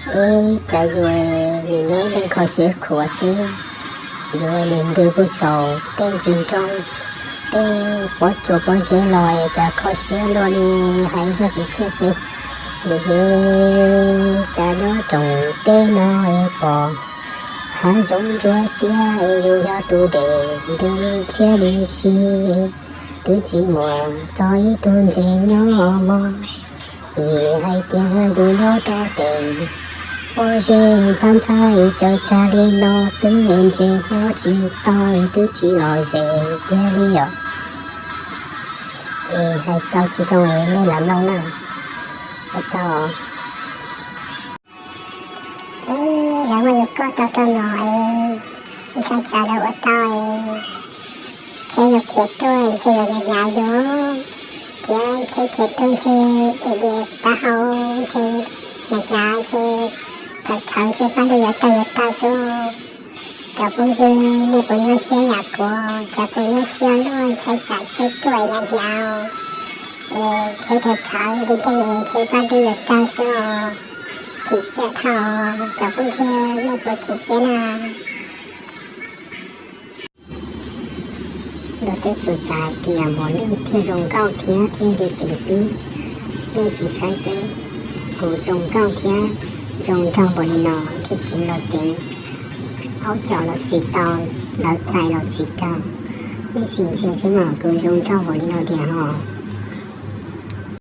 Ib cas yus nim nyob ib leeg kho siab khuav xwb, yus nim ntws puag saum tej ntsis nroj, tej pob tsuas pob zeb los cas kho siab luaj li. Hais zaj kwv txhiaj seb, nim yog cas nyob rooj teb no es pom hav zoov ntsuab xiab es yus yog tus dej ntws tshiab li si, twb tsis muaj txog ib tug ntses nyob mog. Vim hais tias yus nyob rau pem pob zeb ntxhab ntxhab es tsawg tsag li no xwb es ntses nyob tsis tau es twb tsis lom zem kiag li os. Es hais tau tsis zoo es nej lam mloog na. Ua tsaug. Ib, lawv muab yus koj tau rau no es ntshai tsam lawv ua tau es ntshe yus khiav tuaj ntshe yus hnyav hnyav yus, thiab ntshe khiav tuaj ntshe es dias taub hau ntshe hnyav hnyav ntshe khawv khawv ntshe paj lug yuav tawg yuav tawg xwb. Cov phooj ywg nej puas nyuaj siab yam kuv, cov kuv nyuaj siab luaj ntshai tsam ntshe tuaj hnyav hnyav es ntshe khawv khawv li tej es ntshe paj lug yuav tawg xwb os. Chim siab dhau, cov phooj ywg nej puas chim siab na? Luag twb tsuas tsav hais tias Muas Lwj thiaj zoo nkauj thiab thiaj li ceev xwb. Nej sim saib seb, kuv zoo nkauj thiab zoo nraug npaum li no thiaj ceev los ceev, aub caum los tsis tau, lawv txais los tsis raug. Nej sim ntsia seb mas kuv zoo nraug npaum li no tiag ho.